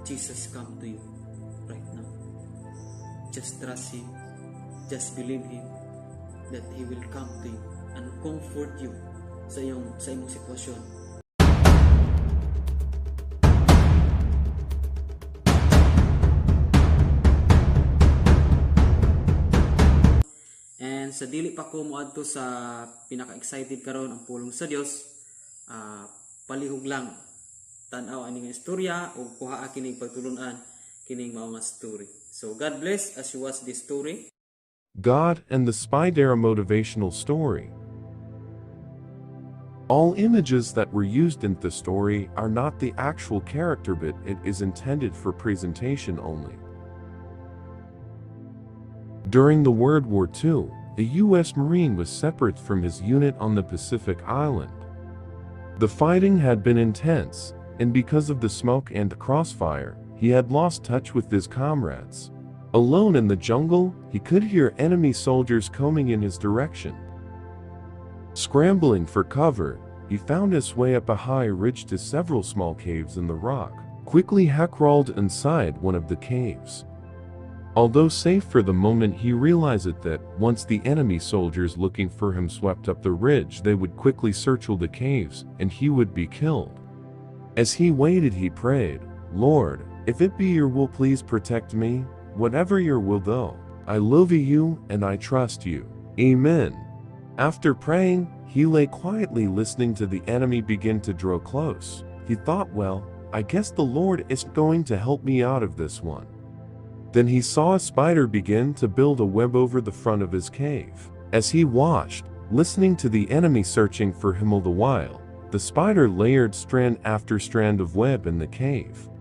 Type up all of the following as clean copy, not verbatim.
Jesus come to you right now. Just trust Him. Just believe Him that He will come to you and comfort you sa imong sitwasyon. And sa dili pa ko moadto sa pinaka-excited karon, ang pulong sa Dios, palihog lang tan-aw ani nga istorya ug kuha kining pagtulunan kining mao nga story. So God bless as you watch this story. God and the Spidera motivational story. All images that were used in the story are not the actual character, but it is intended for presentation only. During the World War II, a U.S. Marine was separate from his unit on the Pacific Island. The fighting had been intense, and because of the smoke and crossfire, he had lost touch with his comrades. Alone in the jungle, he could hear enemy soldiers coming in his direction. Scrambling for cover, he found his way up a high ridge to several small caves in the rock. Quickly he crawled inside one of the caves. Although safe for the moment, he realized that once the enemy soldiers looking for him swept up the ridge, they would quickly search all the caves and he would be killed. As he waited, he prayed, "Lord, if it be your will, please protect me. Whatever your will though, I love you and I trust you. Amen." After praying, he lay quietly listening to the enemy begin to draw close. He thought, "Well, I guess the Lord is going to help me out of this one." Then he saw a spider begin to build a web over the front of his cave. As he watched, listening to the enemy searching for him all the while, the spider layered strand after strand of web in the cave.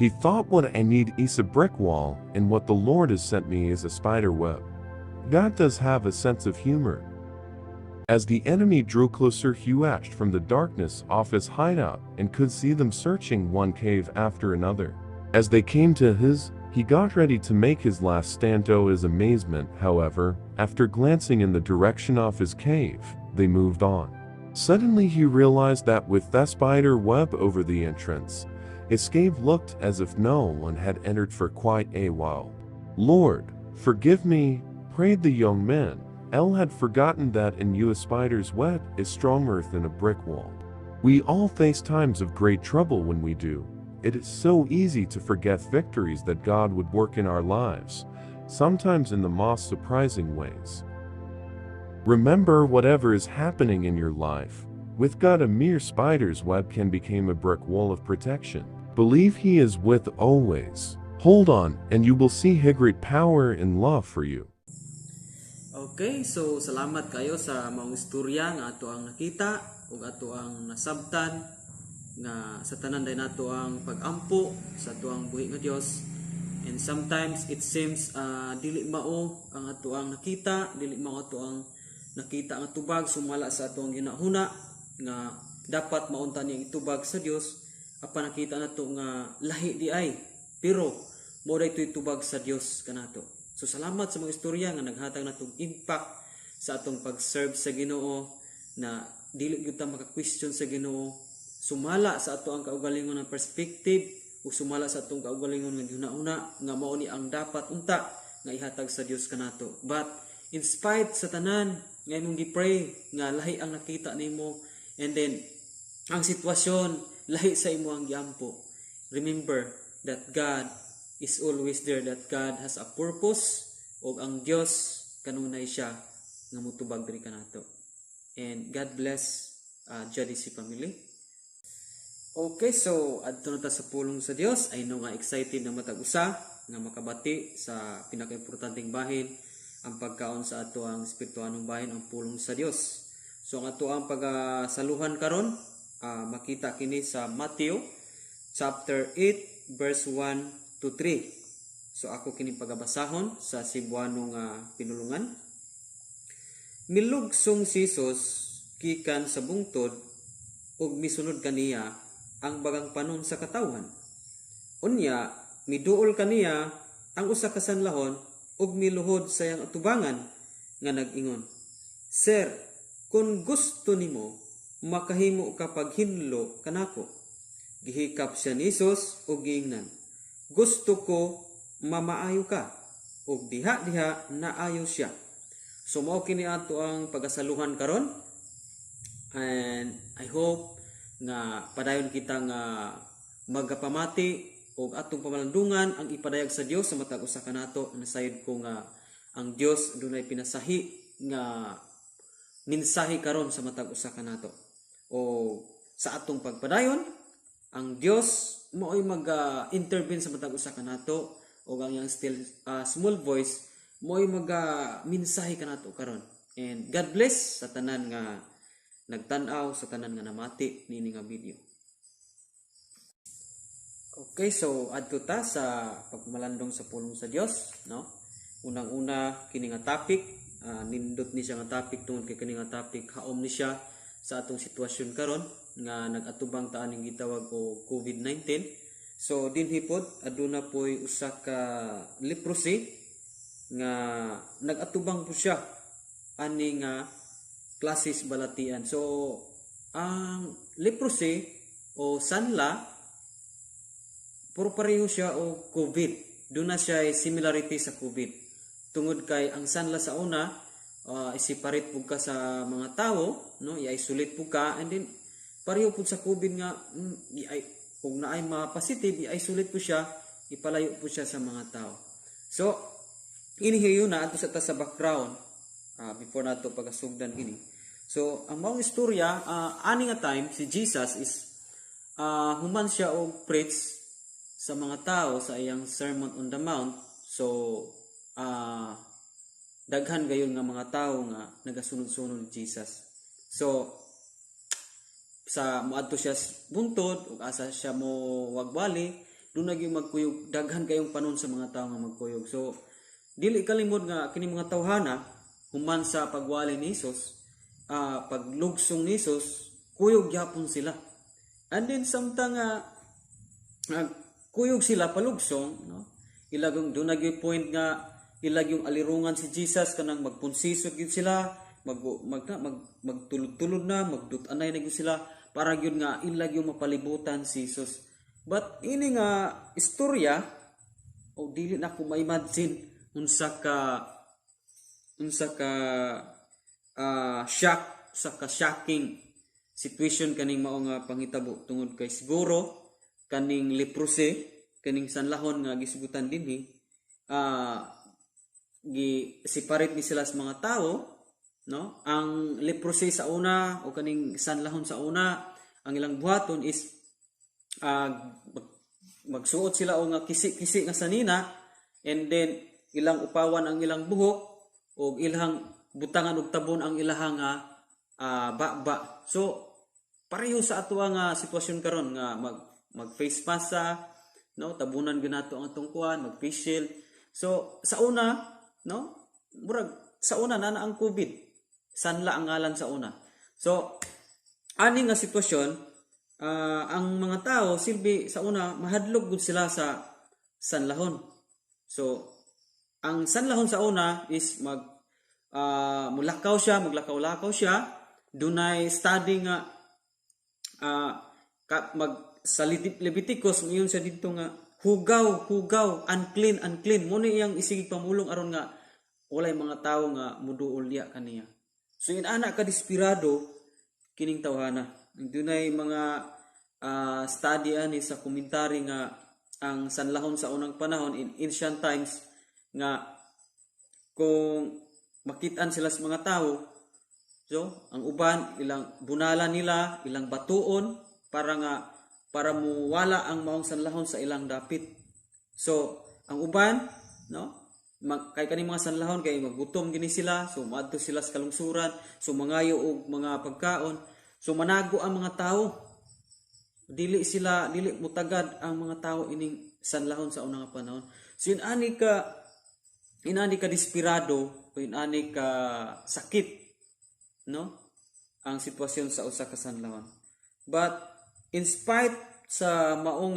He thought, "What I need is a brick wall, and what the Lord has sent me is a spider web. God does have a sense of humor." As the enemy drew closer, he watched from the darkness off his hideout and could see them searching one cave after another. As they came to his, he got ready to make his last stand. To his amazement, however, after glancing in the direction of his cave, they moved on. Suddenly he realized that with that spider web over the entrance, his cave looked as if no one had entered for quite a while. "Lord, forgive me," prayed the young man. L had forgotten that in you a spider's web is stronger than a brick wall. We all face times of great trouble. When we do, it is so easy to forget victories that God would work in our lives, sometimes in the most surprising ways. Remember, whatever is happening in your life, with God a mere spider's web can become a brick wall of protection. Believe He is with always. Hold on, and you will see His great power and love for you. Okay, so salamat kayo sa maong istorya nga ato ang nakita ug ato ang nasabtan nga sa tanan day nato ang pag-ampo sa ato ang buhi nga Dios. And sometimes it seems dili mao ang ato ang nakita, dili mao ato ang nakita nga tubag sumala sa ato ang ginahuna nga dapat maunta niyang itubag sa Dios, apan nakita nato nga lahi di ay, pero mao day tubag sa Dios kanato. So salamat sa mga istorya nga naghatag natong impact sa atong pag-serve sa Ginoo, na dili gyud ta maka-question sa Ginoo sumala sa ato ang kaugalingon ng perspective ug sumala sa atong kaugalingon nga gihuna-huna nga mao ni ang dapat unta nga ihatag sa Dios kanato. But in spite sa tanan nga imong gi-pray nga lahi ang nakita nimo and then ang sitwasyon lahi sa imo ang giampo, remember that God is always there, that God has a purpose ug ang Dios kanunay siya nga mutubag diri kanato. And God bless Jadisi family. Okay, so adto na ta sa pulong sa Dios. I know nga excited na matag usa nga makabati sa pinakaimportanteng bahin, ang pagkaon sa ato ang espirituanong bahin, ang pulong sa Dios. So ang ato ang pagasaluhan karon, makita kini sa Matthew chapter 8 verse 1 to 3. So ako kini pagabasahon sa Cebuano nga pinulungan. Milugsong si Jesus gikan sa bungtod ug misunod kaniya ang bagang panon sa katawhan. Unya miduol kaniya ang usa ka sanlahon ug miluhod sa iyang atubangan nga nag-ingon, "Sir, kung gusto nimo, makahimo ka paghinlo kanako." Gihikap siya ni Jesus ug giingnan, "Gusto ko, mamaayo ka." Ug diha-diha naayo siya. So mao kini ato ang pagasaluhan karon. And I hope nga padayon kita nga magapamati og atong pamalandungan ang ipadayag sa Dios sa matag usa kanato. Nasayod ko nga ang Dios dunay pinasahi nga mensahe karon sa matag usa kanato. O sa atong pagpadayon, ang Dios mao'y mag-intervene sa matag usa kanato o ang iyang still small voice mao'y maga mensahe kanato karon. And God bless sa tanan nga nagtan-aw, sa tanan nga namati niini nga video. Okay, so adto ta sa pagmalandong sa pulong sa Dios, no? Unang-una, kini nga topic, nindot ni siya nga topic tungod kay kini nga topic haom ni siya sa atong sitwasyon karon nga nag-atubang ta aning gitawag og COVID-19. So dinhi pod aduna poy usa ka leprosy nga nag-atubang po siya ani nga klases balatian. So ang leprosy o sanla, puro pareho siya og COVID. Doon na siya similarity sa COVID. Tungod kay ang sanla sa una, i-separate pud ka sa mga tao, no? I-isolate pud ka, and then pareho pud sa COVID nga kung naay ma-positive, i-isolate po siya, ipalayo po siya sa mga tao. So, inihiyo na adto sa ta sa background before nato pagasugdan kini. So, ang maong istorya, ani nga time si Jesus is human siya og preach sa mga tao sa iyang Sermon on the Mount. So, daghan gayon nga mga tao nga nagasunod-sunod ni Jesus. So, sa moadto siya sa buntod ug asa siya mo wagwali, doon na gyud magkuyog, daghan kayong panon sa mga tao nga magkuyog. So, dili kalimod nga kini mga tawhana, human sa pagwali ni Jesus, paglugsong ni Jesus, kuyog gyapon sila. And then samtang nga kuyog sila palugsong, no, ilagong doon na gyud point nga ilag yung alirungan si Jesus, kanang magpunsisot gyud sila, mag mag mag magtulod-tulod na, magdut-anay na gyud sila para gyud nga ilag yung mapalibutan si Jesus. But ini nga istorya, o dili na ko ma-imagine unsa ka shock sa ka shocking situation kaning mao nga panghitabo, tungod kay siguro kaning leprosy, kaning sanlahon nga gisugutan dinhi, gi separate ni sila sa mga tao, no? Ang leprosy sa una o kaning sanlahon sa una, ang ilang buhaton is magsuot sila og nga kisi-kisi nga sanina, and then ilang upawan ang ilang buhok og ilang butangan og tabon ang ilahang ba. So pareho sa ato nga sitwasyon karon nga mag mag face mask sa, no, tabunan gyud nato ang atong kuan, mag face shield. So sa una, no, murag sa una na ang COVID, sanla ang ngalan sa una. So ani nga sitwasyon, ang mga tao silbi sa una mahadlok gud sila sa sanlahon. So ang sanlahon sa una is mag mulakaw siya, maglakaw-lakaw siya. Dunay study nga mag sa Leviticus mayon siya didto nga hugaw, hugaw, unclean, unclean. Mo ni iyang isigig pamulong aron nga walay mga tawo nga muduol diya kaniya. So inana ka desperado kining tawhana. Dunay mga study ani sa komentary nga ang sanlahon sa unang panahon, in ancient times, nga kung makitaan sila sa mga tao, so ang uban ilang bunalan nila, ilang batuon para nga para muwala ang maong sanlahon sa ilang dapit. So ang uban, no, kay kaning mga sanlahon kay magutom gini sila, so moadto sila sa kalungsuran, so mangayo og mga pagkaon, so manago ang mga tao. Dili sila, dili mutagad ang mga tao ining sanlahon sa unang panahon. So inani ka desperado o inani ka sakit, no, ang sitwasyon sa usa ka sanlahon. But in spite sa maong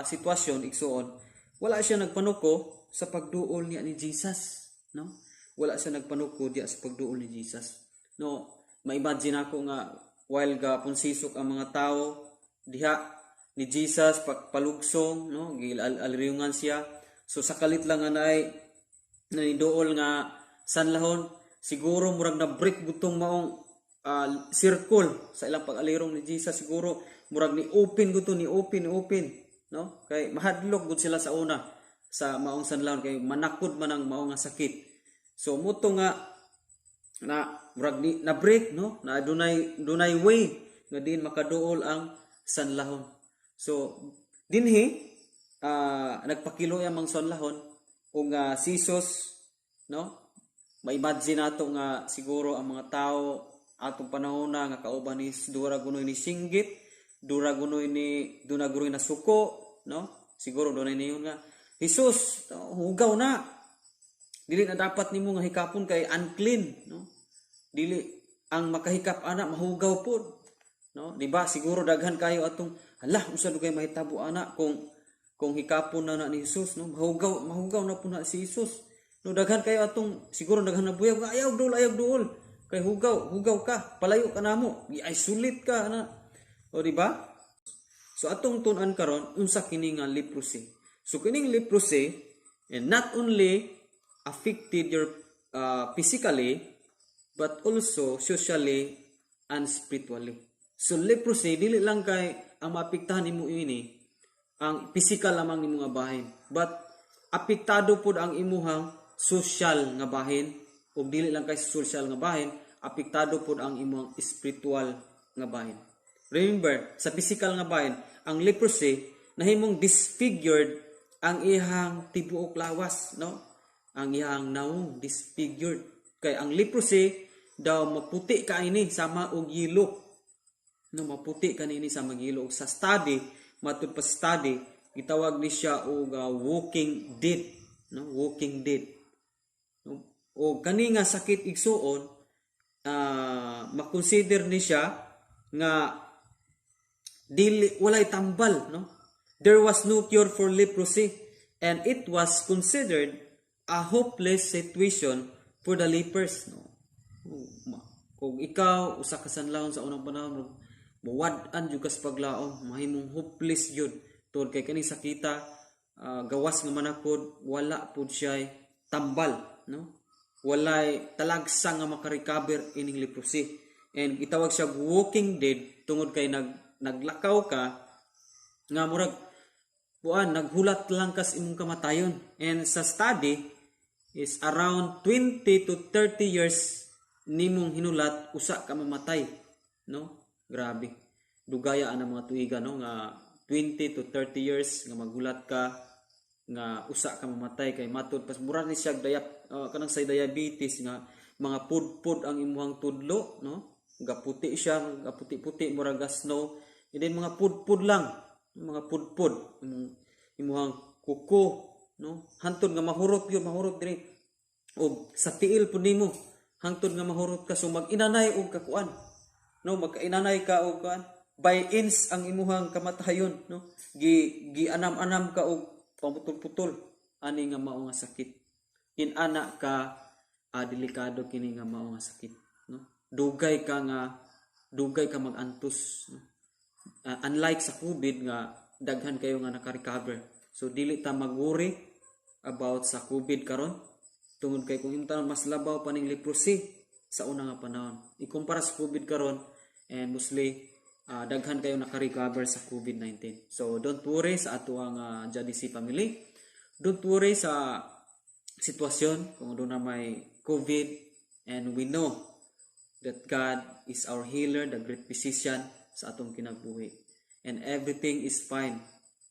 sitwasyon, igsuon, wala siya nagpanuko sa pagduol niya ni Jesus, no? Wala siya nagpanuko diya sa pagduol ni Jesus, no? Ma-imagine ako nga while ga punsisok ang mga tao diha. ni Jesus pagpalugsong, no, gialirungan siya. So sa kalit lang nga naay naniduol nga sanlahon, siguro murag na break gutong maong circle sa ilang pag-alirong ni Jesus. Siguro murag ni open guto, ni open, ni open, no, kay mahadlok gud sila sa una sa maong sanlahon kay manakod man ang maong nga sakit. So muto nga na murag ni na break, no, na dunay dunay way nga diin makaduol ang sanlahon. So dinhi nagpakilo ang mga sanlahon ug nga si Jesus, no, ma-imagine nato nga siguro ang mga tao atong panahon na nga kauban ni dura gunoy ni singgit, dura gunoy ni duna gunoy na suko, no. Siguro dunay niyon nga, "Jesus, hugaw na, dili na dapat nimo nga hikapon kay unclean, no. Dili ang makahikap ana mahugaw pod, no." Di ba siguro daghan kayo atong, "Hala, unsa dugay mahitabo ana kung hikapon na na ni Jesus, no? Mahugaw, mahugaw na po na si Jesus, no." Daghan kayo atong siguro daghan na buyag nga, "Ayaw duol, ayaw duol kay hugaw, hugaw ka, palayo ka namo, i-isolate ka ana." O di ba? So atong tun-an karon unsa kini nga leprosy. So kining leprosy and not only affected your physically but also socially and spiritually. So leprosy, dili lang kay ang maapektahan nimo ini ang physical lamang nimo nga bahin, but apektado pod ang imuhang social nga bahin, ug dili lang kay social nga bahin, apektado pod ang imong spiritual nga bahin. Remember, sa physical nga bahin, ang leprosy nahimong disfigured ang iyang tibuok lawas, no? Ang iyang nawong disfigured. Kay ang leprosy daw maputi ka ini sama og yelo. No, maputi kanini sa magyelo. Ug sa study, matud pa sa study, gitawag ni siya og walking dead, no? Walking dead. No? O kani nga sakit, igsuon, makonsider ni siya nga dili walay tambal, no. There was no cure for leprosy and it was considered a hopeless situation for the lepers, no. Kung ikaw usa ka sanlahon sa unang panahon, muwad-an jud ka sa paglaom, mahimong hopeless jud tungod kay kaning sakita, gawas nga manakod, wala pud siya tambal, no. Walay talagsa nga makarecover ining leprosy and itawag siya walking dead tungod kay naglakaw ka nga murag buan, naghulat lang kas imong kamatayon. And sa study is around 20 to 30 years nimong hinulat usa ka mamatay, no. Grabe, dugaya ang mga tuiga, no, nga 20 to 30 years nga maghulat ka nga usa ka mamatay, kay matud pas mura ni siya dayap kanang say diabetes nga mga pudpud ang imuhang tudlo, no. Gaputi siya, gaputi-puti, murag ga snow, and then mga pudpud lang, mga pudpud imong imuhang kuko, no, hantod nga mahurot yun, mahurot diri og sa tiil pud nimo, hangtod nga mahurot ka. So mag-inanay og kakuan, no, magkainanay ka og kuan, by inch ang imuhang kamatayon, no. Gi gianam-anam ka og pamutol-putol ani nga mao nga sakit. Inana ka delikado kini nga mao nga sakit, no. Dugay ka nga dugay ka magantos, no. Unlike sa COVID nga daghan kayo nga naka-recover. So dili ta mag-worry about sa COVID karon tungod kay kung imong mas labaw pa ning leprosy sa una nga panahon ikumpara sa COVID karon, and mostly daghan kayo naka-recover sa COVID-19. So don't worry sa ato ang JDC family. Don't worry sa sitwasyon kung doon na may COVID, and we know that God is our healer, the great physician sa atong kinabuhi. And everything is fine.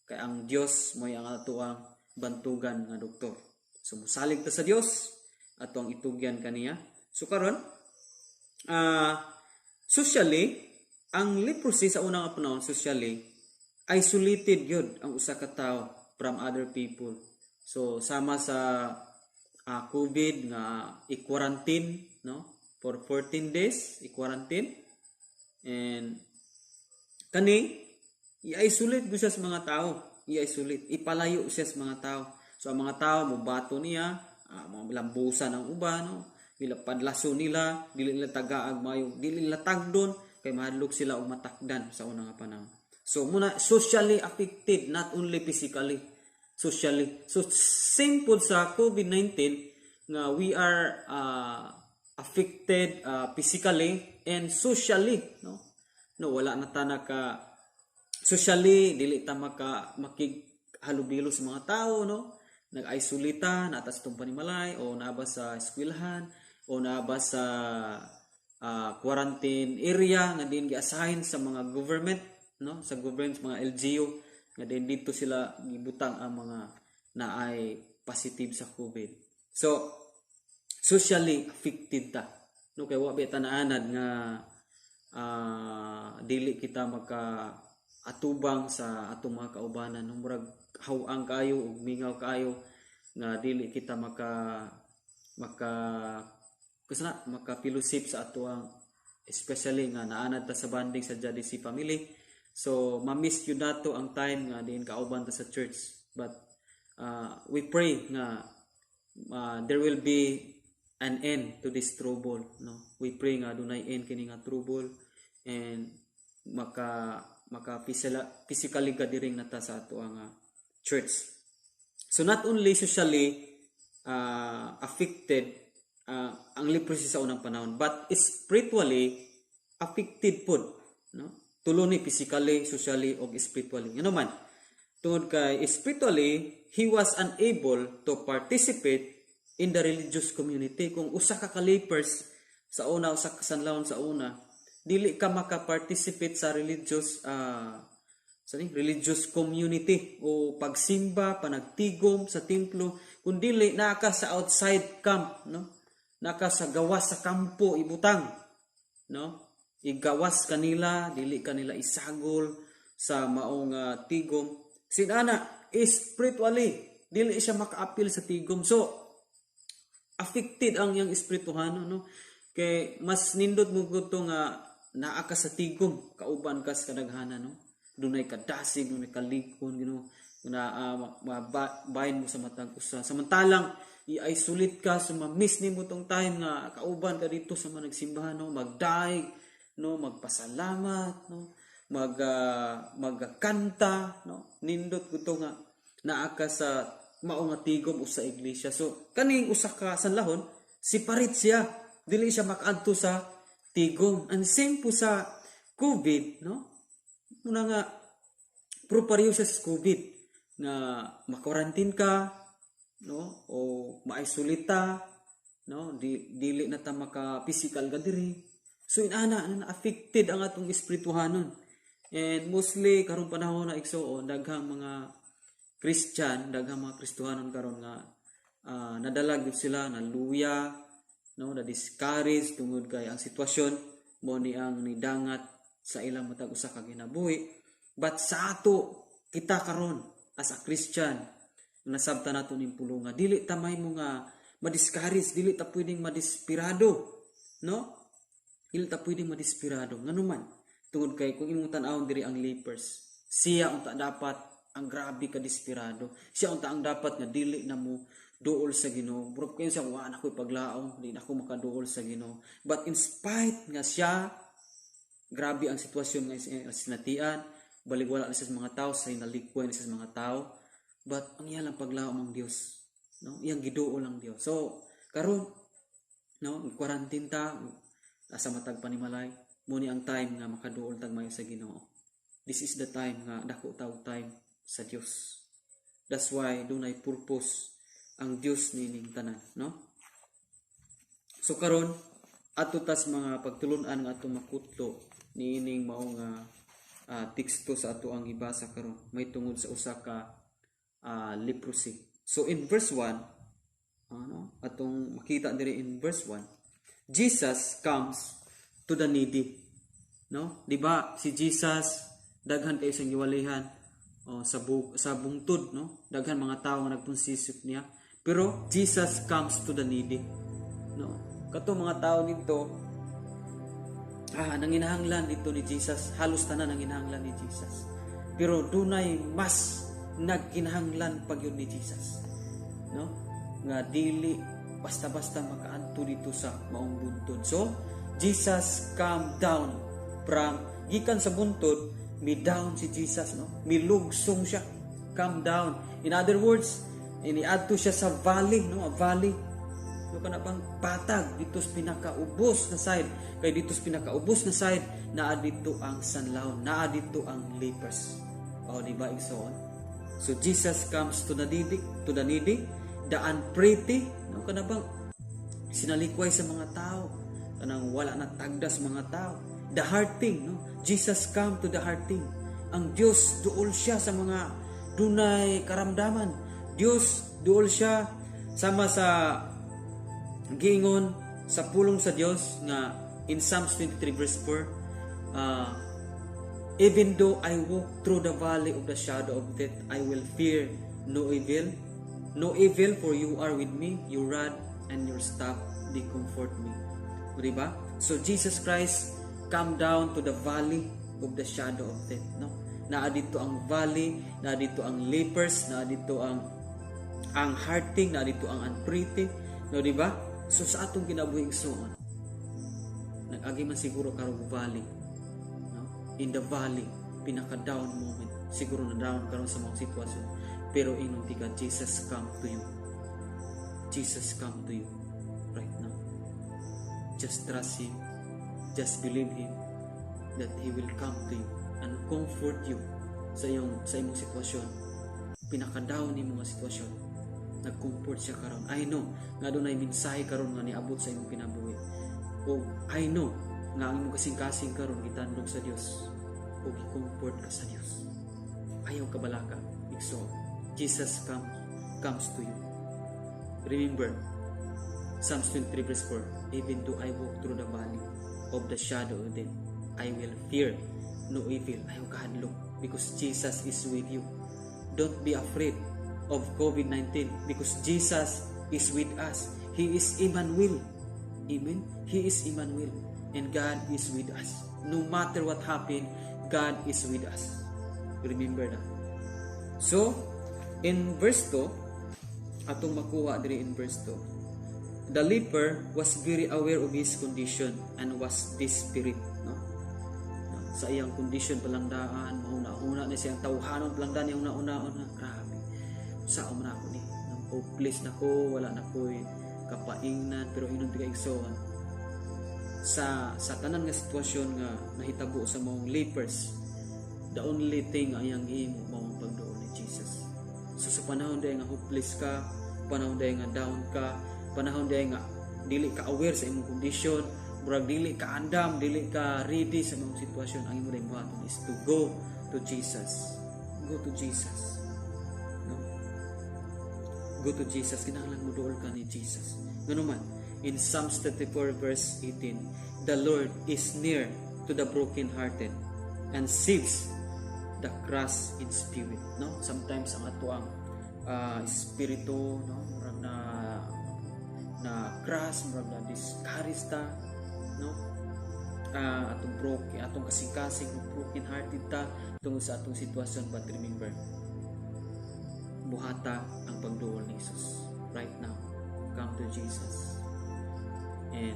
Kay ang Dios mo'y ang atoang bantugan nga doktor. So musalig ta sa Dios, ato ang itugyan kaniya. So karon, socially, ang leprosy sa unang panahon, socially, isolated yun ang usa ka tawo from other people. So sama sa COVID nga i-quarantine, no, for 14 days i-quarantine, and kani i-isolate gyud siya sa mga tao, i-isolate, ipalayo siya sa mga tao. So ang mga tao mobato niya, mga lambusan ang uban, no, dila padlaso nila, dili nila tagaag mayo, dili nila tagdon kay mahadlok sila og matakdan sa unang nga panahon. So muna, socially affected, not only physically, socially. So same pod sa COVID-19 nga we are affected physically and socially, no? No, wala na ta naka socially, dili ta maka makighalubilo sa mga tao, no? Nag-isolate ta, naa ta sa atong panimalay o naa ba sa eskwelahan o naa ba sa quarantine area nga din gi-assign sa mga government, no, sa government, sa mga LGU nga din dito sila gibutang ang mga naay positive sa COVID. So socially affected ta, no, kay wa ba ta naanad nga dili kita maka atubang sa atong mga kaubanan, no? Murag haw-ang kaayo ug mingaw kaayo nga dili kita maka maka kusna maka-fellowship sa atoang, especially nga naanad ta sa bonding sa JDC family. So ma-miss yun nato ang time nga diin kauban ta sa church, but we pray nga there will be an end to this trouble, no? We pray nga dunay end kini nga trouble and maka maka physically gathering na ta sa ato ang church. So not only socially affected ang leprosy sa unang panahon, but spiritually affected pod, no? Tulo ni: physically, socially ug spiritually. Ngano man? Tungod kay spiritually, he was unable to participate in the religious community. Kung usa ka lepers sa una, usa ka sanlawon sa una, dili ka maka-participate sa religious sa ni religious community o pagsimba, panagtigom sa templo, kun dili naa ka sa outside camp, no? Naa ka sa gawas sa kampo ibutang, no? Igawas kanila, dili kanila isagol sa maong tigom. Sinana spiritually, dili siya makaapil sa tigom. So affected ang iyang espirituhano, no? Kay mas nindot mo gud nga naa ka sa tigom, kauban ka sa kadaghanan, no? Dunay kadasig, dunay kalig-on, Ginoo, na bahin mo sa matag usa. Samantalang i-isolate ka, so ma-miss nimo tong time nga kauban ka dito sa mga nagsimbahan, no, magdaig, no, magpasalamat, no, magkanta, no? Nindot gud nga naa ka sa mao nga tigom o sa iglesia. So kaning usa ka sanlahon, separate siya, dili siya makaadto sa tigom. And same po sa COVID, no? Muna nga pero pareho siya sa COVID nga ma-quarantine ka, no, o ma-isolate ta, no, di, dili na ta maka physical gathering. So inana na affected ang atong espirituhanon. And mostly karong panahon na, igsuon, daghang mga Christian, daghang mga Kristohanon karon nga nadala gyud sila, naluya, no, na discourage tungod kay ang sitwasyon mo ni ang nidangat sa ilang matag usa ka kinabuhi. But sa ato kita karon as a Christian, nasabtan nato ning pulong nga dili ta mo nga ma-discourage, dili ta pwedeng madesperado, no? Dili ta pwedeng madesperado. Ngano man? Tungod kay kung imong tan-awon diri ang lepers, siya unta dapat ang grabe ka desperado. Siya unta ang dapat nga dili na mo duol sa Ginoo. Murag kayo siya, "Wa na ko'y paglaom, di na ako makaduol sa Ginoo." But in spite nga siya, grabe ang sitwasyon nga sinatian, baligwala na siya sa mga tao, sa nalikway na siya sa mga tao. But ang iya lang paglaom ang Dios, no? Iyang giduol ang Dios. So karon, no, quarantine ta asa matag panimalay, mo ni ang time nga makaduol tag mayo sa Ginoo. This is the time nga dako tawag time sa Dios. That's why dunay purpose ang Dios nining tanan, no? So karon, ato tas mga pagtulunan nga ato makutlo niining mao nga teksto sa ato ang gibasa karon may tungod sa usa ka leprosy. So in verse 1, ano, atong makita diri in verse 1, Jesus comes to the needy. No? Di ba si Jesus daghan kayo sa giwalihan, oh, sa bungtod, no? Daghan mga tao nga nagpunsisip niya. Pero Jesus comes to the needy. No? Kato mga tao nito nanginahanglan dito ni Jesus, halos tanan nanginahanglan ni Jesus. Pero dunay mas nagkinahanglan pag yun ni Jesus. No? Nga dili basta-basta makaadto dito sa maong buntod. So, Jesus come down from gikan sa buntod. Mi down si Jesus, no? Milugsong siya. Come down. In other words, iniadto siya sa valley, no? A valley. No, kana bang patag dito sa pinakaubos na side, kay dito sa pinakaubos na side naa dito ang sanlawon, naa dito ang lepers. Oh, di ba, igsoon? So Jesus comes to the needy, the unpretty, no, kana bang sinalikway sa mga tao, kanang wala na tagda sa mga tao. The hurting, no? Jesus come to the hurting. Ang Dios, duol siya sa mga dunay karamdaman. Dios, duol siya sama sa giingon sa pulong sa Dios nga in Psalms 23 verse 4, "Even though I walk through the valley of the shadow of death, I will fear no evil, no evil, for you are with me, your rod and your staff, they comfort me." O, diba? So Jesus Christ come down to the valley of the shadow of death, no? Naa dito ang valley, naa dito ang lepers, naa dito ang hurting, naa dito ang unpretty, no, di ba? So sa atong kinabuhi, igsoon, nag-agi man siguro karong valley, no? In the valley, pinaka down moment, siguro na down karon sa mga sitwasyon. Pero ingon tika, Jesus come to you. Jesus come to you right now. Just trust Him. Just believe Him that He will come to you and comfort you sa imong sitwasyon. Pinaka-down nimo nga sitwasyon. Nag-comfort siya karon. I know nga dunay mensahe karon nga niabot sa imong kinabuhi. O I know nga ang imong kasing-kasing karon gitandog sa Dios o gi-comfort ka sa Dios. Ayaw kabalaka, igsoon. Jesus comes to you. Remember, Psalms 23 verse 4, "Even though I walk through the valley of the shadow of death, I will fear no evil." Ayaw kahadlok because Jesus is with you. Don't be afraid of COVID-19 because Jesus is with us. He is Emmanuel. Amen? He is Emmanuel. And God is with us. No matter what happened, God is with us. Remember that. So, in verse 2, atong makuha diri in verse 2, the leper was very aware of his condition and was desperate. No? No, sa iyang condition palang daan, mahuna-huna ni siyang tawhanon palang daan, huna-huna na, grabe. Sa man ako ni, no? Hopeless na ko, wala na ko'y kapaingnan, pero ingon tika, igsoon, sa tanan nga sitwasyon nga nahitabo sa maong lepers, the only thing ang iyang gihimo mao ang pagduol ni Jesus. So sa panahon diay nga hopeless ka, panahon diay nga down ka, panahon diay nga dili ka aware sa imong kondisyon, murag dili ka andam, dili ka ready sa imong sitwasyon, ang imong buhaton is to go to Jesus. Go to Jesus. No? Go to Jesus. Kinahanglan mo duol ka ni Jesus. Ngano man, in Psalms 34 verse 18, "The Lord is near to the broken-hearted and saves the crushed in spirit." No? Sometimes ang ato ang espiritu, no, murag na crush, murag na discouraged ta, no? Atong broken, atong kasing-kasing, broken hearted ta tungod sa atong sitwasyon, but remember, buhata ang pagduol ni Jesus. Right now, come to Jesus and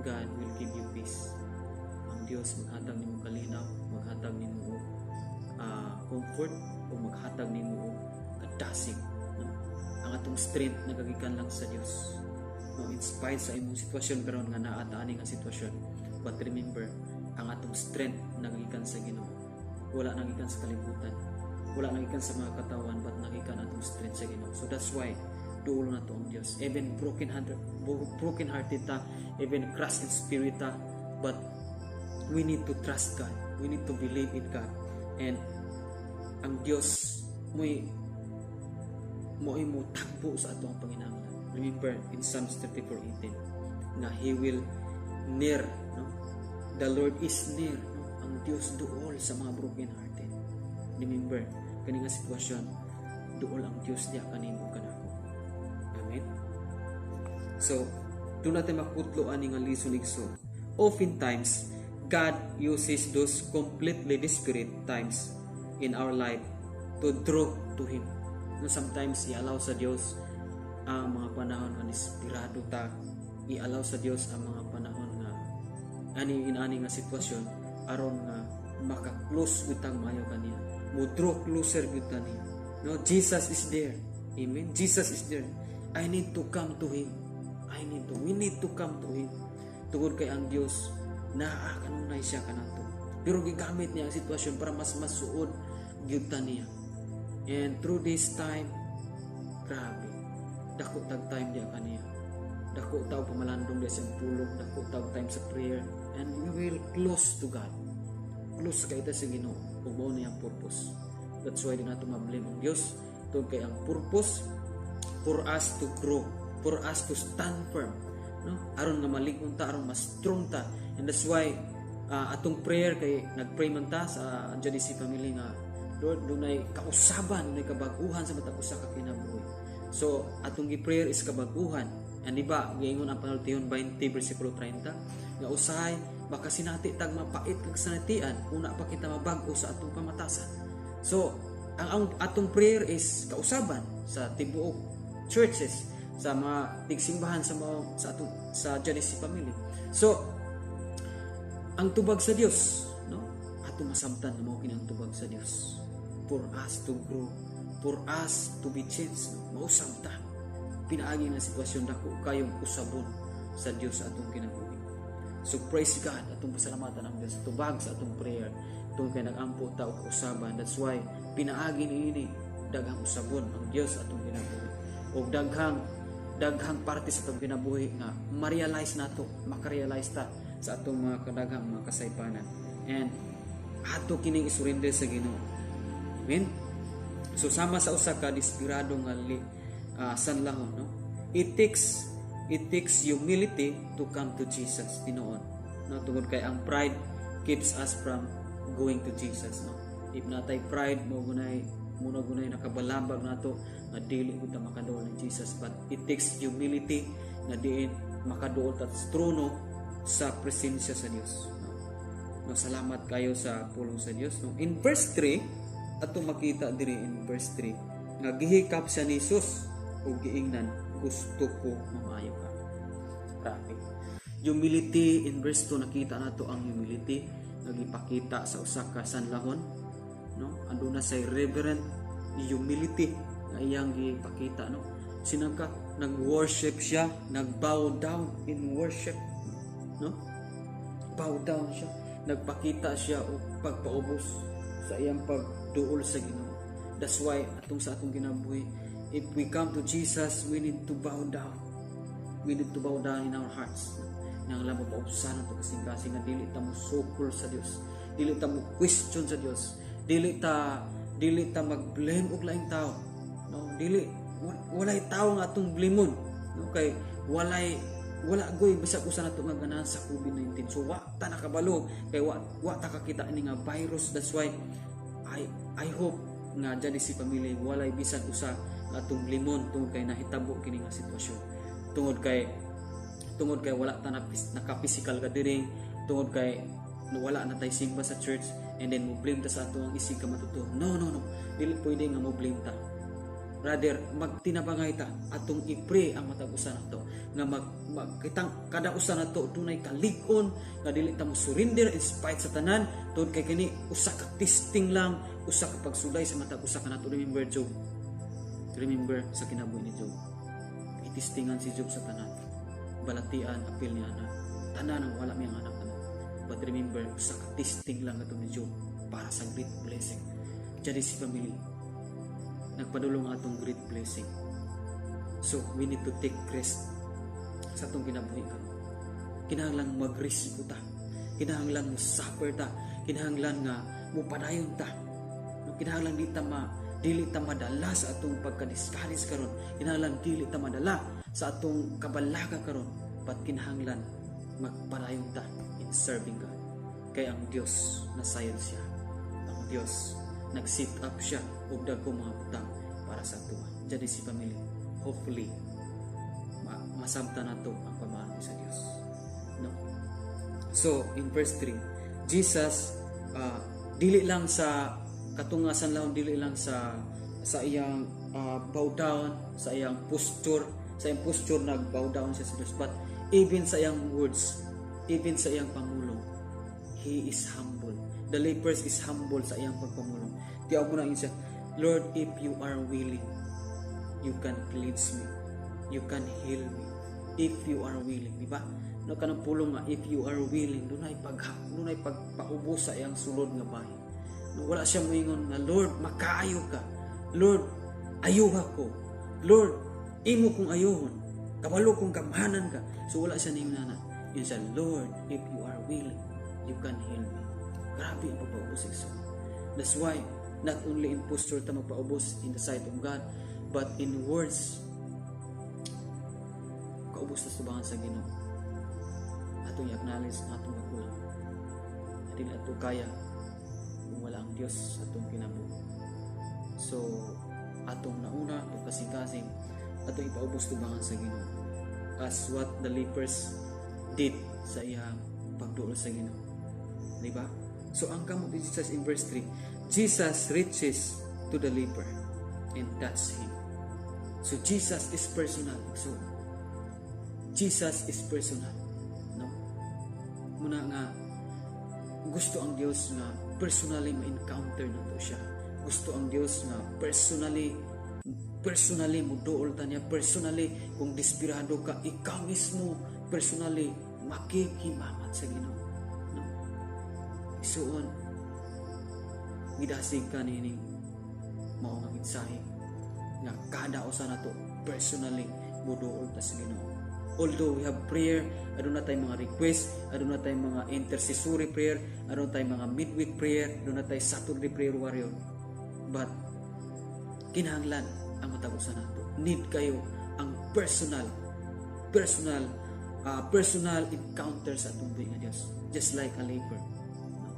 God will give you peace. Ang Dios maghatag nimo kalinaw, maghatag nimo og comfort o maghatag nimo og kadasig, no? Ang atong strength nagagikan lang sa Dios, no? In spite sa imong sitwasyon karon nga naa ta ani nga sitwasyon, but remember, ang atong strength nagagikan sa Ginoo, wala nagikan sa kalibutan, wala nagikan sa mga katawan, but nagikan atong strength sa Ginoo. So that's why duol nato ang Dios, even broken hearted ta, even crushed in spirit ta, but we need to trust God, we need to believe in God, and ang Dios mo'y mo tagbo sa ato ang panginahanglan. Remember in Psalms 34:18 nga He will near, no? The Lord is near, no? Ang Dios duol sa mga broken hearted. Remember, kani nga sitwasyon, duol ang Dios diha kanimo, kanako. Amen. So, duna tay makutlo ani nga lesson, igsoon. Oftentimes, God uses those completely desperate times in our life to draw to Him. No, sometimes i-allow sa Dios ang mga panahon nga desperado ta, i-allow sa Dios ang mga panahon nga ani inani nga sitwasyon aron nga maka-close gyud tag maayo kaniya, mo draw closer gyud ta niya, no? Jesus is there. Amen. Jesus is there. I need to come to Him. I need to we need to come to Him tungod kay ang Dios naa kanunay siya kanato, pero gigamit niya ang sitwasyon para mas masuod gyud ta niya. And through this time, grabe, dako tag time diya kaniya, dako tag pamalandong diya sa iyang pulong, dako tag time sa prayer, and we will close to God. Close kay ta sa Ginoo ug mao niya ang purpose. That's why di nato ma-blame ang Dios tungod kay ang purpose for us to grow, for us to stand firm, no, aron nga malig-on ta, aron mas strong ta. And that's why atong prayer kay nagpray man ta sa JDC family nga, "Lord, dunay kausaban, dunay kabag-uhan sa matag usa ka kinabuhi." So atong gi-prayer is kabag-uhan. And di ba giingon ang Panultihon 20 versikulo 30 nga usahay baka sinati tag mapait kag sanatian, una pa kita mabag-o sa atong pamatasan. So ang atong prayer is kausaban sa tibuok churches, sa mga tigsimbahan, sa mga sa atong sa JDC family. So ang tubag sa Dios, no, atong masabtan nga mao kini ang tubag sa Dios for us to grow, for us to be changed, no? Mausab ta pinaagi ng sitwasyon, dako kayong usabon sa Dios sa atong kinabuhi. So praise God, atong pasalamatan ang Dios, tubag sa atong prayer tungod kay nagampo ta og kausaban. That's why pinaagi niini, daghang usabon ang Dios sa atong kinabuhi og daghang daghang parte sa atong kinabuhi nga ma-realize nato, makarealize ta sa atong mga kadaghang mga kasaypanan, and ato kining isurrender sa Ginoo. Amen. So sama sa usa ka desperado nga sanlahon, no, it takes humility to come to Jesus, tinuod, no, tungod kay ang pride keeps us from going to Jesus, no? If natay pride mo gunay muna gunay nakabalabag nato nga dili gud ta makaduol ni Jesus, but it takes humility nga diin makaduol ta sa trono, sa presensya sa Dios, no? No, salamat kayo sa pulong sa Dios, no? In verse 3, ato makita diri in verse 3 nga gihikap siya ni Jesus ug giingnan, "Gusto ko, mamayo ka." Grabe. Humility in verse 2, nakita nato ang humility nga gipakita sa usa ka sanlahon, no? Anduna say reverent humility nga iyang gipakita, no? Sinagka nag-worship siya, nag-bow down in worship, no? Bow down siya, nagpakita siya og pagpaubos sa iyang pagduol sa Ginoo. That's why atong sa atong kinabuhi, if we come to Jesus, we need to bow down. We need to bow down in our hearts. Nang alam mo paubsan ato kasing-kasing nga dili ta mo sukol sa Dios, dili ta mo question sa Dios, dili ta mag-blame og laing tao, no? Dili, walay tao nga atong blamon, no, kay walay wala goy bisag usa nato nga ganahan sa COVID-19. So wa ta nakabalo kay wa ta kakita ini nga virus. That's why I hope nga dyan si family walay bisan usa nga atong blamon tungod kay nahitabo kini nga sitwasyon, tungod kay wala ta na naka-physical gathering, tungod kay wala na tay simba sa church, and then mo blame ta sa ato ang isig ka matuto. No, no, no, dili pwede nga mo blame ta. Rather, magtinabangay ta, atong i-pray ang matag usa nato nga mag, mag kitang kada usa nato dunay kalig-on nga dili ta mo surrender in spite sa tanan tungod kay kini usa ka testing lang, usa ka pagsulay sa matag usa ka nato. Remember Job. Remember sa kinabuhi ni Job, itestingan si Job sa tanan, balatian, apil niya anak, tanan ang wala miyang anak tanan. But remember, usa ka testing lang ato ni Job para sa great blessing. Jadi si family, nagpadulong ang atong great blessing. So we need to take rest sa atong kinabuhi karon. Kinahanglan mag-risk ta, kinahanglan mo suffer ta, kinahanglan nga mo padayon ta, no? Kinahanglan di ta ma dili ta madala sa atong pagka-discourage karon, kinahanglan dili ta madala sa atong kabalaka karon, but kinahanglan magpadayon ta in serving God kay ang Dios nasayod siya, ang Dios nag-set up siya og dagko mga butang para sa atoa. Jadi si family, hopefully masabtan nato ang pamaagi sa Dios, no? So in verse 3, Jesus dili lang sa katungasan lang, dili lang sa iyang bow down, sa iyang posture nag bow down siya sa Dios, but even sa iyang words, even sa iyang pamulong, he is humble. The lepers is humble sa iyang pagpamulong. Tiyaw mo na siya, "Lord, if you are willing, you can cleanse me. You can heal me. If you are willing," di ba? No, kanang pulong nga "if you are willing," dunay pagpaubos sa iyang sulod nga bahin. No, wala siya moingon nga, "Lord, makaayo ka. Lord, ayuha ko. Lord, imo kong ayuhon. Kabalo kong gamhanan ka." So wala siya ningon ana. Yun siya, "Lord, if you are willing, you can heal me." Grabe ang pagpaubos sa igsoon. That's why, not only in posture ta magpaubos in the sight of God, but in words, kaubos ta sa tubangan sa Ginoo. Atong i-acknowledge ang atong kakulang. Dili ato kaya kung wala ang Dios sa atong kinabuhi. So, atong nauna, atong kasing-kasing, atong ipaubos tubangan sa Ginoo. As what the lepers did sa iyang pagduol sa Ginoo. Di ba? So, ang kamot ni Jesus in verse 3, Jesus reaches to the leper and touched him. So, Jesus is personal. So, Jesus is personal. No? Muna nga, gusto ang Dios nga personally ma-encounter nato siya. Gusto ang Dios nga personally mo duol ta niya, personally. Kung desperado ka, ikaw mismo personally makikimamat sa Ginoo, no? Isuon, gidasig ka niining mao nga mensahe nga kada usa nato personally muduol ta sa Ginoo. Although we have prayer, aduna tay mga request, aduna tay mga intercessory prayer, aduna tay mga midweek prayer, aduna tay Saturday prayer warrior, but kinahanglan ang matag usa nato, need kayo ang personal encounter sa atong buhi nga Dios, just like a leper, no?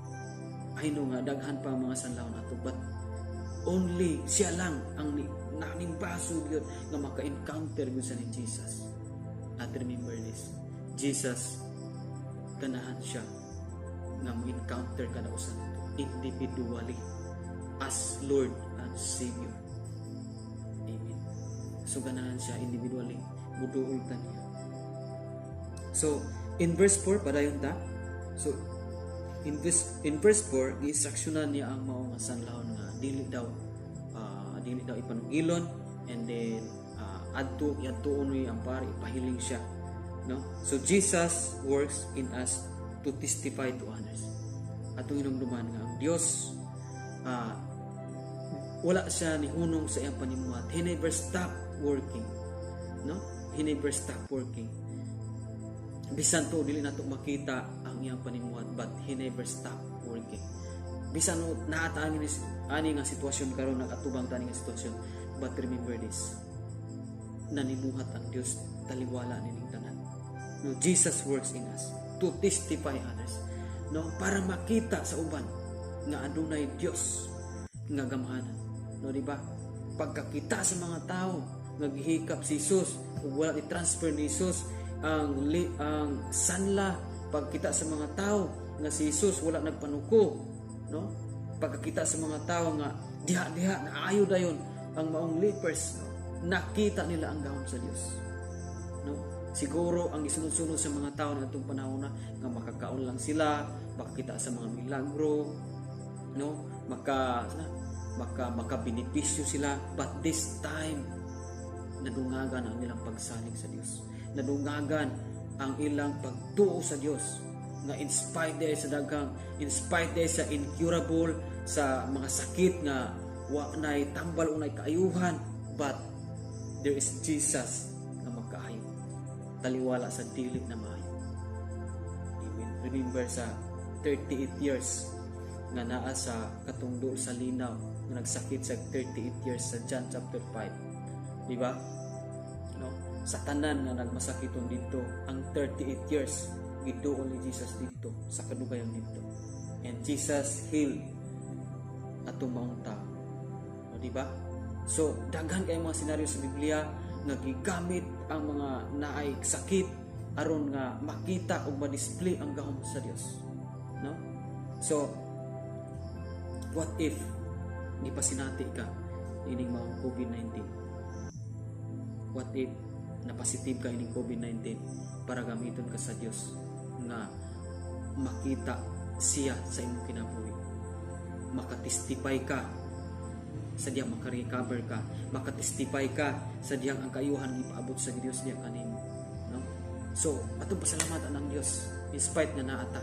I know nga daghan pa ang mga sanlawon nato, but only siya lang ang nanimbaso gyud nga maka-encounter gyud sa ni Jesus. At remember this, Jesus, ganahan siya nga mo-encounter kada usa nato individually as Lord and Savior. Amen. So ganahan siya individually muduol ta niya. So in verse 4, padayon ta. So in verse 4, giinstructionan niya ang mao nga sanlawon nga dili daw ipanugilon and then adto iadtuon ni ang pare, ipahiling siya, no? So Jesus works in us to testify to others. Atong hinumduman nga ang Dios, wala siya nihunong sa iyang panimuhat. He never stop working, no? He never stop working. Bisan to dili nato makita ang iyang panimuhat, but he never stop working. Bisan no naa ta ani nga sitwasyon karon, nagatubang ta ani nga sitwasyon, but remember this, nanimuhat ang Dios taliwala nining tanan, no? Jesus works in us to testify others, no, para makita sa uban nga adunay Dios nga gamhanan, no? Di ba pagkakita sa mga tao nga gihikap si Jesus ug wala i-transfer ni Jesus ang sanla, pagkita sa mga tao nga si Jesus wala nagpanuko, no, pagkakita sa mga tao nga diha-diha naayo dayon ang maong lepers, no, nakita nila ang gahom sa Dios, no? Siguro ang gisunod-sunod sa mga tao na atong panahon na nga makakaon lang sila, makakita sa mga milagro, no, maka makabenepisyo sila. But this time, nadungagan ang ilang pagsalig sa Dios, nadungagan ang ilang pagtuo sa Dios nga in spite dahil sa daghang, in spite dahil sa incurable, sa mga sakit nga wa nay tambal o nay kaayuhan, but there is Jesus nga makaayo taliwala sa dili na maayo. Amen. Remember sa 38 years nga naa sa katong duol sa linaw nga nagsakit sa 38 years sa John chapter 5, di ba, no? Sa tanan nga nagmasakiton dito, ang 38 years giduol ni Jesus dito sa kadugayan dito, and Jesus healed atong maong tao, no, di ba? So daghan kay mga senaryo sa Biblia nga gigamit ang mga naay sakit aron nga makita o ma-display ang gahom sa Dios, no? So what if gipasinati ka ining mga COVID-19? What if napositive ka ining COVID-19 para gamiton ka sa Dios nga makita siya sa imong kinabuhi? Makatestify ka sa diyang makarecover ka, makatestify ka sa diyang ang kaayuhan gipaabot sa Dios diya kanimo, no? So atong pasalamatan ang Dios in spite nga naa ta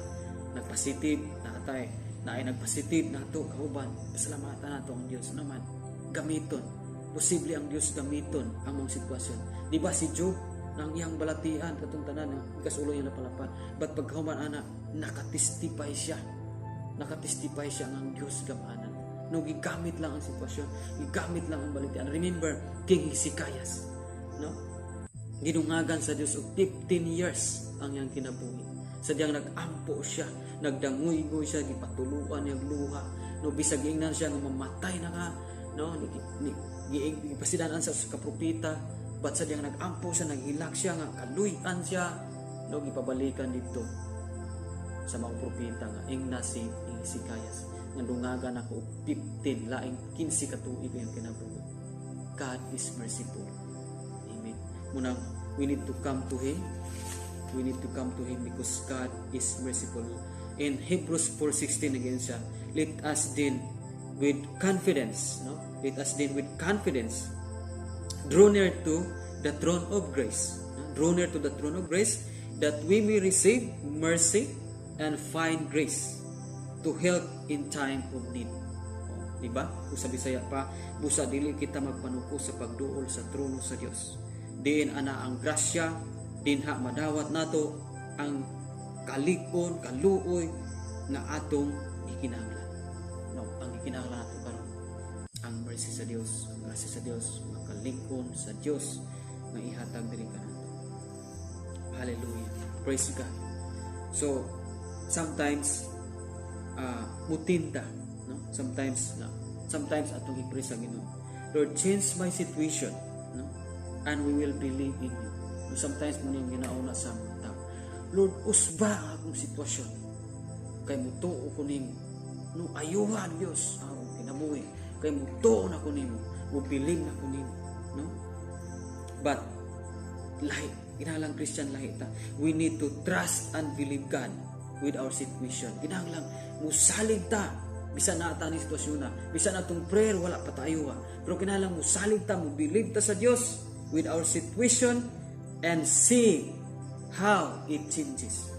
nagpositive, naa tay naay nagpositive nato kauban. Pasalamatan nato ang Dios naman. Gamiton, posible ang Dios gamiton ang mga sitwasyon. Di ba si Job, nang iyang balatian katong tanan kasulo iyang lapalapan, but pagkahuman ana, nakatestify siya, nakatestify siya nga ang Dios gamanan, no? Gigamit lang ang sitwasyon, gigamit lang ang balatian. Remember King Hezekiah, no? Gidungagan sa Dios og 15 years ang iyang kinabuhi sa diyang nag-ampo siya, nagdanguy-guy siya, gipatuluan niyang luha, no? Bisag giingnan siya nga mamatay na nga, no, ni gipasidanan sa ka propeta, but sa diyang nag-ampo siya, naghilak siya nga kaluy-an siya, no, gipabalikan dito sa mga propeta nga ingna si Hezekiah nga dungagan ako og 15 laing 15 ka tuig ang kinabuhi. God is merciful. Amen. Munang we need to come to Him. We need to come to Him because God is merciful. In Hebrews 4:16 again siya, "Let us then with confidence," no, "let us then with confidence draw near to the throne of grace," no? "Draw near to the throne of grace that we may receive mercy and find grace to help in time of need." O, di ba? Kung sa Bisaya pa, busa dili kita magpanuko sa pagduol sa trono sa Dios. Diin ana ang grasya, dinha madawat nato ang kalig-on, kaluoy nga atong gikinahanglan. No, ang gikinahanglan nato karon ang mercy sa Dios, ang grasya sa Dios, ang kalig-on sa Dios nga ihatag diri kanato. Hallelujah. Praise God. So, sometimes mutinta, no? Sometimes na sometimes atong i-pray sa Ginoo. "Lord, change my situation," no? "And we will believe in you." No, sometimes mo niyang ginauna sa mga tao. "Lord, usba ang akong sitwasyon. Kay mutuo ko nimo. No, ayuhan Dios ang akong kinabuhi. Kay mutuo na ko nimo, mo-believe na ko nimo," no? But lahi, kinahanglan Christian lahi ta. We need to trust and believe God with our situation. Kinahanglan musalig ta bisan naa ta ni sitwasyon na, bisan atong prayer wala pa tayo ha. Pero kinahanglan musalig ta, mo believe ta sa Dios with our situation and see how it changes.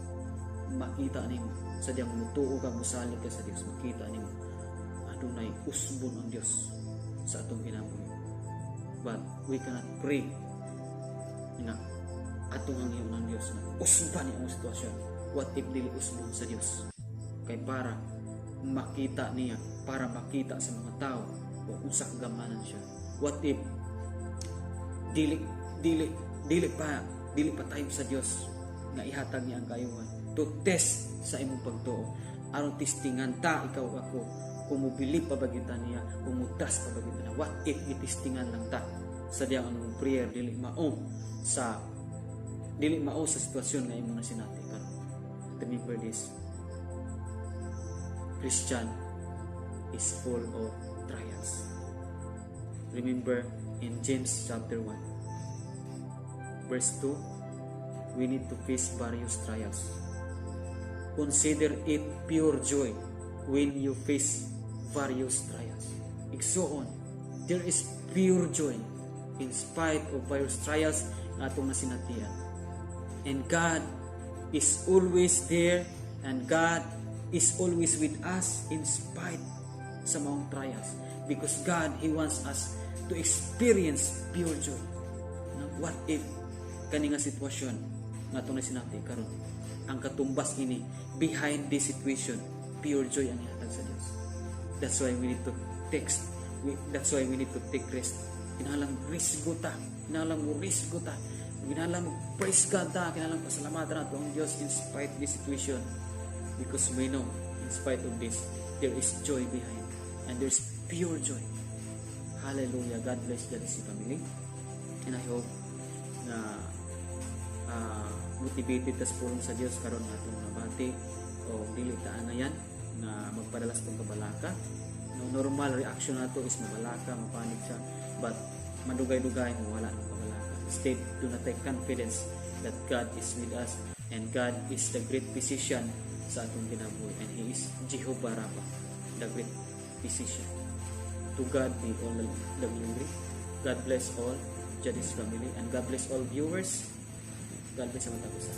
Makita nimo sa diyang mutuo ka, musalig ka sa Dios, makita nimo adunay usbon ang Dios sa atong kinabuhi. But we cannot pray nga atong ang ng Dios nga usban ang sitwasyon. What if dili usbon sa Dios? Kay para makita niya, para makita sa mga tao o kung sa kagamanan siya. What if dili pa time sa Dios nga ihatag niya ang kaayuhan to test sa imong pagtuo, aron testingan ta, ikaw, ako, kung mo-believe pa ba kita niya, kung mo-trust pa ba kita niya? What if itestingan lang ta sa diyang ang prayer dili mao sa sitwasyon nga imong nasinati karon? Remember this: Christian is full of trials. Remember in James chapter 1 verse 2, we need to face various trials. "Consider it pure joy when you face various trials." Igsuon, there is pure joy in spite of various trials nga atong nasinatian. And God is always there and God is always with us in spite sa maong trials. Because God, He wants us to experience pure joy. No? What if kani nga sitwasyon nga atong nasinati karon, ang katumbas ini, behind this situation, pure joy ang ihatag sa Dios. That's why we need to take rest. Kinahanglan risgo ta, kinahanglan mo risgo ta, kinahanglan mo praise God ta, kinahanglan pasalamatan nato ang Dios in spite this situation, because we know in spite of this there is joy behind and there's pure joy. Hallelujah. God bless the DC family and I hope na motivated tas pulong sa Dios karon nga atong nabati o dili ta angayan nga magpadalas tong kabalaka, no? Normal reaction nato is mabalaka, mapanik siya, but madugay-dugay mo wala ng kabalaka. Instead, do not take confidence that God is with us and God is the great physician sa atong kinabuhi and He is Jehovah Rapha, the great decision. To God be all the glory. God bless all Jadis family and God bless all viewers. God bless sa matag usa.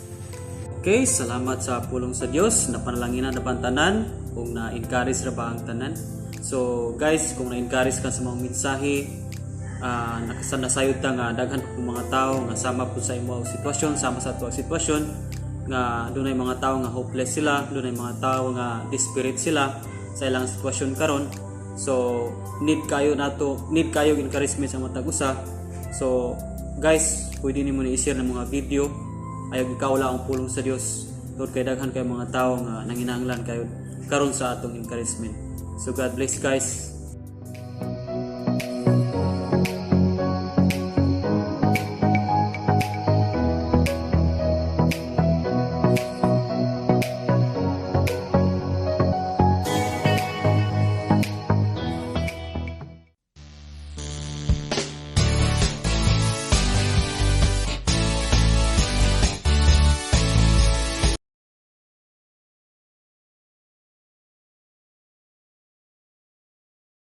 Okay, salamat sa pulong sa Dios. Napanalanginan na ba ang tanan? Kung na-encourage ra ba ang tanan? So, guys, kung na-encourage ka sa mga mensahe, nakasayod ta nga daghan pa mga tao nga sama po sa imo sitwasyon, sama sa ato sitwasyon, nga dunay mga tao nga hopeless sila, dunay mga tao nga desperate sila sa ilang sitwasyon karon. So, need kayo nato, need kayo encouragement sa matag usa. So, guys, pwede nimo ni i-share ng mga video ayaw ikaw ang pulong sa Dios tungod kay daghan kay mga tao nga nanginahanglan kayo karon sa atong encouragement. So God bless, guys.